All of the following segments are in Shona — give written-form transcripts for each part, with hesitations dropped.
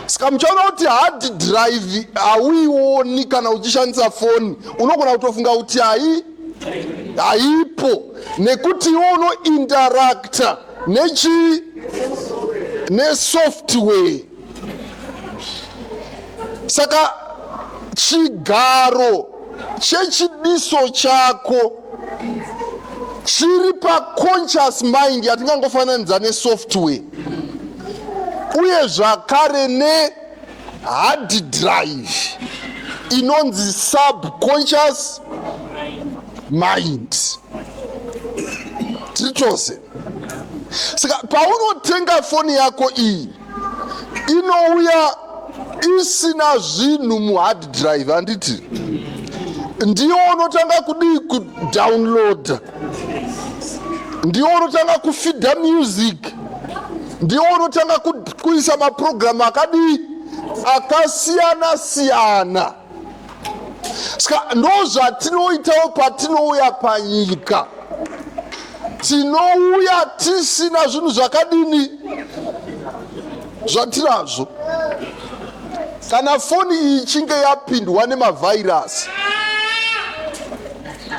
Saka muchaona kuti hard drive hauioni kana uchishandisa foni, unogona kutofunga kuti hai haipo nekuti iwe unointeracta nechii nesoftware. Saka chigaro chechidiso chako chiri paconscious mind yatingangofananidza nesoftware uye zvakare nehard drive inonzi subconscious mind. Tiri tose. Saka paunotenga foni yako iyi inouya isina zvinhu muhard drive, handiti? Ndiwo unotanga kudii? Kudownloada. Ndiwo unotanga kufidha music, ndiwo unotanga kuisa mapurogiramu akadii akasiyana siyana. Saka ndozvatinoitawo patinouya panyika, tinouya tisina zvinhu zvakadini zvatinazvo. Kana foni iyi ichinge yapindwa nemavhairasi,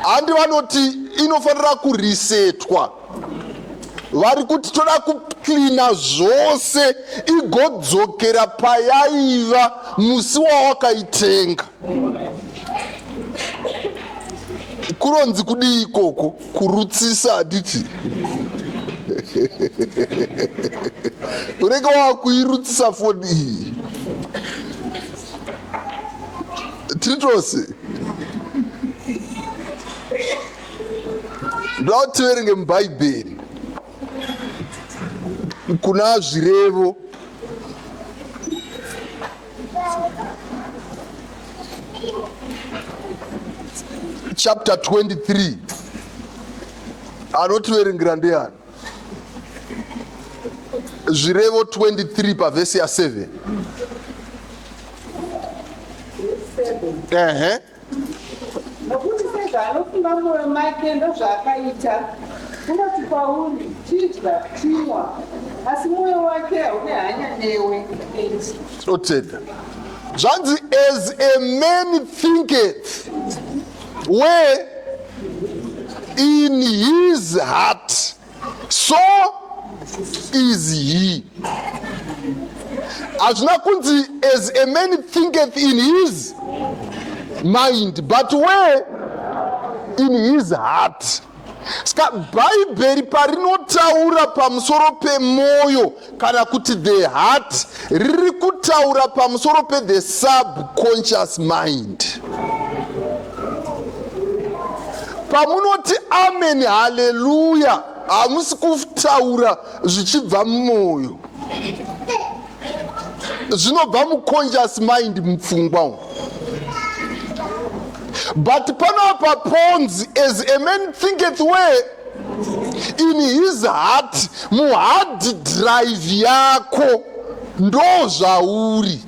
handi vanoti inofanira kurisetwa, vari kuti toda kuklina zvose igodzokera payaiva musi wawakaitenga. Kuronzi kudii ikoko? Kurutsisa, handiti? Unenge wakuirutsisa foni iyi. Tiri tose ndoda kuti tiverenge mubhaibheri kuna Zvirevo chapter 23. Anotiverengera ndiani? Zvirevo 23 pavhesi ya 7. Ehe. Nokuti sezvaanofunga mumwoyo make ndozvaakaita. Unoti kwauri, Chidya, chinwa, asi mwoyo wake haune hanya newe. 8. Tinotenda. Zvanzi, as a man thinketh where in his heart, so is he. Hazvina kunzi as a man thinketh in his mind, but where in his heart. Saka Bhaibheri parinotaura pamusoro pemwoyo kana kuti the heart, riri kutaura pamusoro pethe subconscious mind. Pamunoti amen, haleluya, hamusi kutaura zvichibva mumwoyo, zvinobva muconscious mind, mupfungwa umu. But panapa ponzi as a man thinketh where in his heart, muhard drive yako ndo zvauri.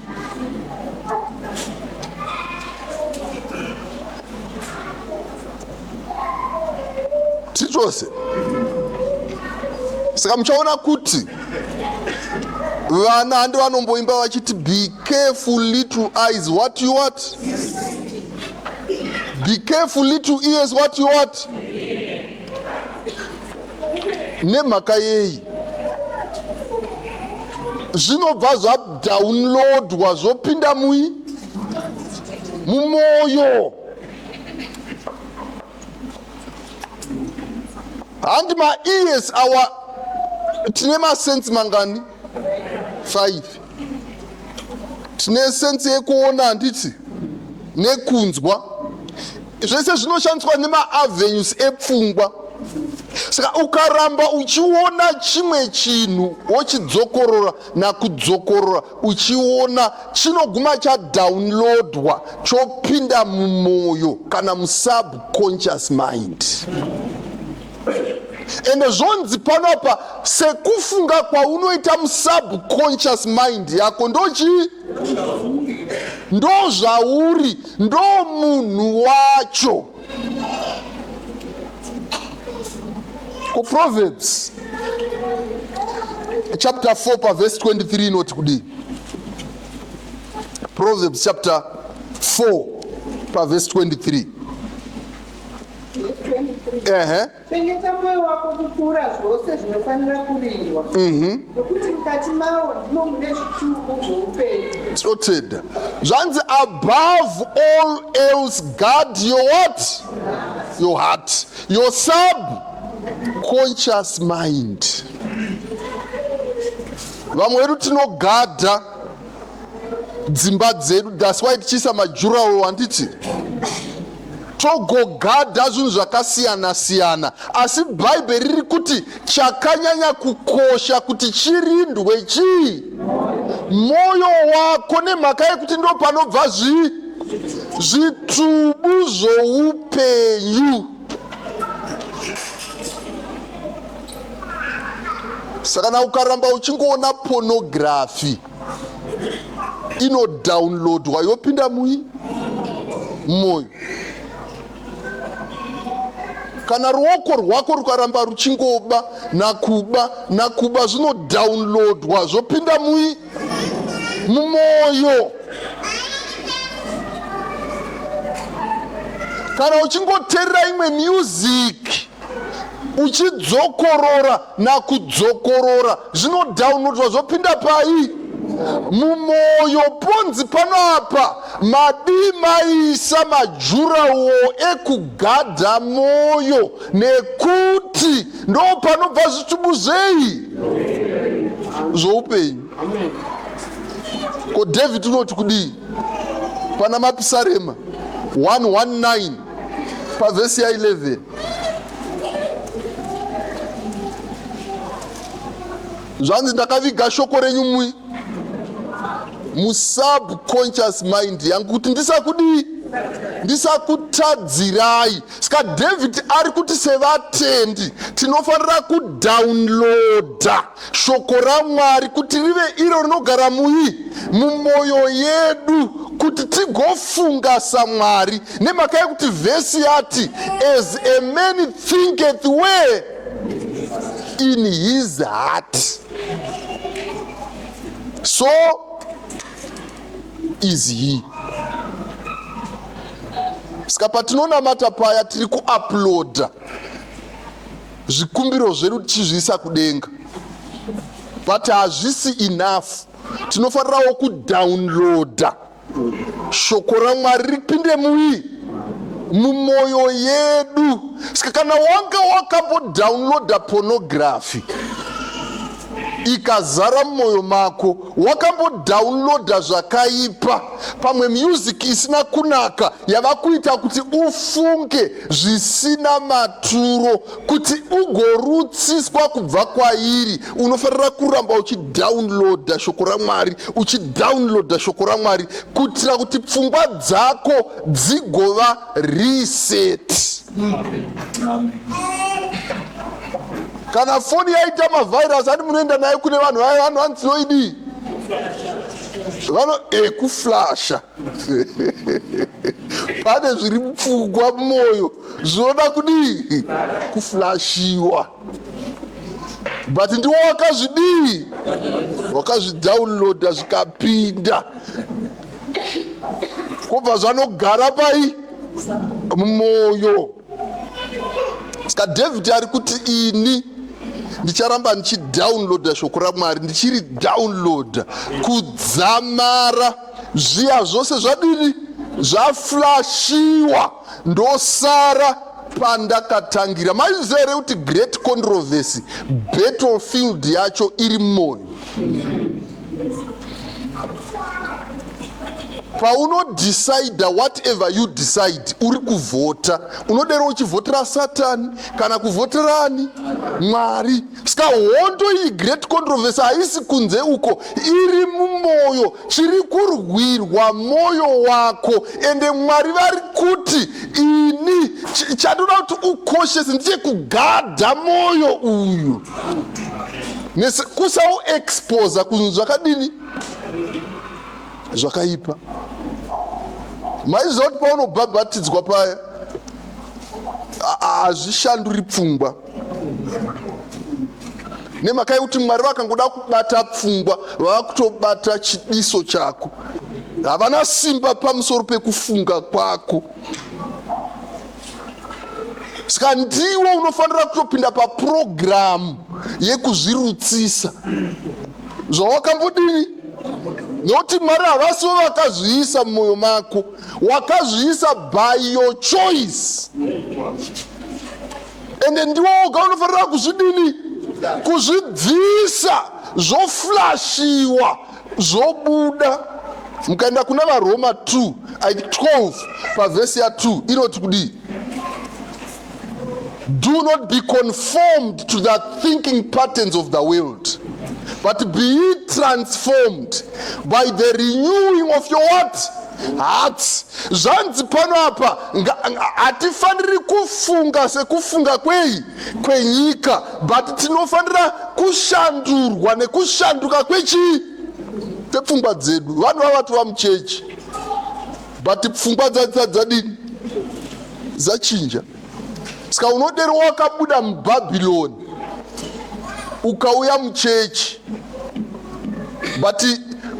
Tiri tose. Saka muchaona kuti vana handi vanomboimba vachiti, be careful little eyes what you what, be careful little ears what you what. Nemhaka yei? Zvinobva zvadownloadwa zvopinda mui mumwoyo. Handi maears awa, tine masensi mangani? 5. Tine sensi yekuona, handiti, nekunzwa. Zvese zvinoshandiswa nemaavenues epfungwa. Saka ukaramba uchiona chimwe chinhu, wochidzokorora nakudzokorora uchiona, chinoguma chadownloadwa chopinda mumwoyo kana musubconscious mind. Ende zvonzi panapa, sekufunga kwaunoita musubconscious mind yako, ndochii? Ndo zvauri, ndo munhu wacho. KuProverbs chapter 4 pavhesi 23 inoti kudii? Proverbs chapter 4 pavhesi 23. Ehe. Chengeta mwoyo wako kupfuura zvose zvinofanira kurindwa, nokuti mukati mawo ndimo mune zvitubu zvoupenyu. Tinotenda. Zvanzi above all else guard your what? Your heart. Your subconscious mind. Vamwe vedu tinogadha dzimba dzedu, that's why tichiisa majuraworo, handiti? Togogadha zvinhu zvakasiyana siyana, asi Bhaibheri riri kuti chakanyanya kukosha kuti chirindwe chii? Mwoyo wako, nemhaka yekuti ndo panobva zvii? Zvitubu zvoupenyu. Saka kana ukaramba uchingoona pornography, inodownloadwa yopinda mui mumwoyo. Kana ruoko rwako rukaramba ruchingoba nakuba nakuba, zvinodownloadwa zvopinda mui mumwoyo. Kana uchingoteerera imwe music uchidzokorora nakudzokorora, zvinodownloadwa zvopinda pai? Mumwoyo. Ponzi pano apa madii maisa majurawo ekugadha mwoyo, nekuti ndo panobva zvitubu zvei? Zvoupenyu. Ko David unoti kudii pana Mapisarema 119 pavhesi ya 11? Zvanzi, ndakaviga shoko renyu mui musubconscious mind yangu kuti ndisakudii? Ndisakutadzirai. Saka David ari kuti sevatendi tinofanira kudownloada shoko raMwari kuti rive iro rinogara mui mumwoyo yedu, kuti tigofunga saMwari, nemhaka yekuti vhesi yati, as a man thinketh where? In his heart, so is he. Saka patinonamata paya, tiri kuuploada zvikumbiro zvedu tichizviisa kudenga, but hazvisi enough. Tinofanirawo kudownloada shoko raMwari ripinde mui mumwoyo yedu. Saka kana wanga wakambodownloada pornography ikazara mumwoyo mako, wakambodownloada zvakaipa, pamwe music isina kunaka yava kuita kuti ufunge zvisina maturo, kuti ugorutsiswa kubva kwairi, unofanira kuramba uchidownloada shoko raMwari, uchidownloada shoko raMwari, kuitira kuti pfungwa dzako dzigova reset. Kana foni yaita mavirus, ani munoenda nayo kune vanhu vaya, vanhu vanzi tinoidii? Vano ekuflasha. Pane zviri mupfungwa, mumwoyo, zvinoda kudii? Kuflashiwa. But ndiwo wakazvidii? Wakazvidownloada zvikapinda, kubva zvanogara pai? Mumwoyo. Saka David ari kuti, ini ndicharamba ndichidownloada shoko raMwari, ndichiri downloada kudzamara zviya zvose zvadini? Zvaflashiwa, ndosara pandakatangira. Maiziva here kuti great controversy, battlefield yacho iri mumwoyo? Paunodecida, whatever you decide, uri kuvhota. Unodero uchivhotera Satani kana kuvhoterani Mwari. Saka hondo iyi, great controversy, haisi kunze uko, iri mumwoyo. Chiri kurwirwa mwoyo wako. Ende Mwari vari kuti, ini chandoda kuti ukoshese ndechekugadha mwoyo uyu, kusauexposa kuzvinhu zvakadini? Zvakaipa. Maiziva kuti paunobhabhatidzwa paya, hazvishanduri pfungwa, nemhaka yekuti Mwari vakangoda kubata pfungwa, vava kutobata chidiso chako. Havana simba pamusoro pekufunga kwako. Saka ndiwo unofanira kutopinda papurogiramu yekuzvirutsisa zvawakambodini, nokuti Mwari havasivo vakazviisa mumwoyo mako, wakazviisa by your choice, ende ndiwo woga unofanira kuzvidini, kuzvibvisa, zvoflashiwa, zvobuda. Mukaenda kuna vaRoma 2 12 pavhesi ya2 inoti kudii? "Do not be conformed to the thinking patterns of the world, but be ye transformed by the renewing of your what? Hearts." Zvanzi pano apa hatifaniri kufunga sekufunga kwei? Kwenyika, but tinofanira kushandurwa nekushanduka kwechii? Kwepfungwa dzedu. Vanhu vavatova muchechi, but pfungwa dzadini? Zachinja. Saka unodero wakabuda muBhabhiloni ukauya muchechi, but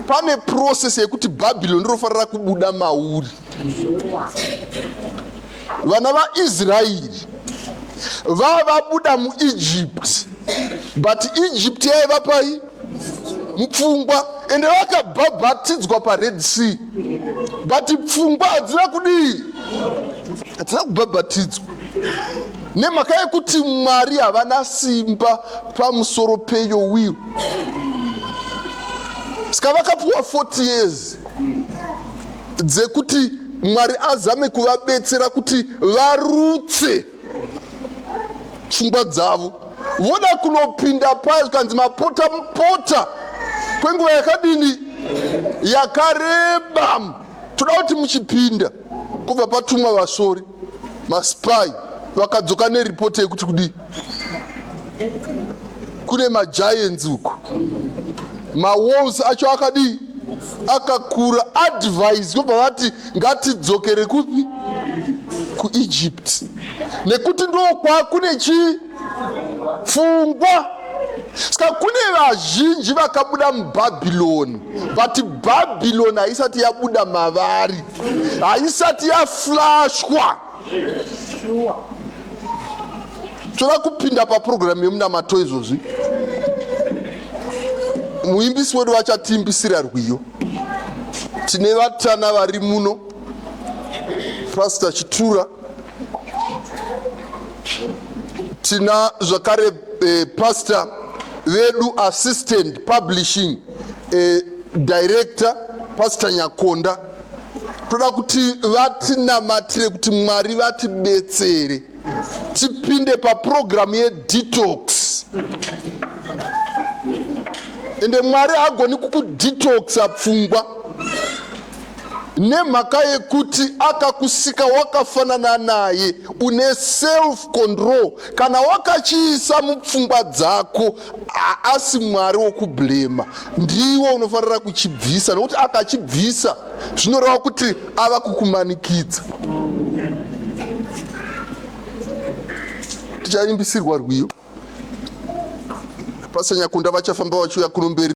pane process yekuti Bhabhiloni rinofanira kubuda mauri. Vana vaIsraeri vavabuda muEgypt, but Egypt yaiva pai? Mupfungwa. Ende vakabhabhatidzwa paRed Sea, but pfungwa hadzina kudii? Hadzina kubhabhatidzwa, nemhaka yekuti Mwari havana simba pamusoro peyo will. Saka vakapiwa 40 years dzekuti Mwari azame kuvabetsera kuti varutse pfungwa dzavo. Voda kunopinda payo, zvikanzi mapota mupota kwenguva yakadini? Yakareba. Toda kuti muchipinda. Kubva patumwa vasori, maspy, vakadzoka neripoti yekuti kudii? Kune magiants uku, mawalls acho akadii? Akakura. Advice kubva vati ngatidzokere kupi? KuEgypt, nekuti ndokwakune chii? Pfungwa. Saka kune vazhinji vakabuda muBhabhiloni, but Bhabhiloni haisati yabuda mavari, haisati yaflashwa. Toda kupinda papurogiramu yemunamato izvozvi. Muimbisi wedu vachatiimbisira rwiyo. Tine vatana vari muno, Pastor Chitura, tina zvakare pastor vedu, assistant publishing director, Pastor Nyakonda. Toda kuti vatinamatire kuti Mwari vatibetsere tipinde papurogiramu yedetox. Ende Mwari haagoni kukudetoxa pfungwa, nemhaka yekuti akakusika wakafanana naye, une self control. Kana wakachiisa mupfungwa dzako, haasi Mwari wokublema, ndiwo unofanira kuchibvisa, nokuti akachibvisa zvinoreva kuti ava kukumanikidza. Tichaimbisirwa rwiyo. Pastor Nyakunda vachafamba vachiuya kuno mberi.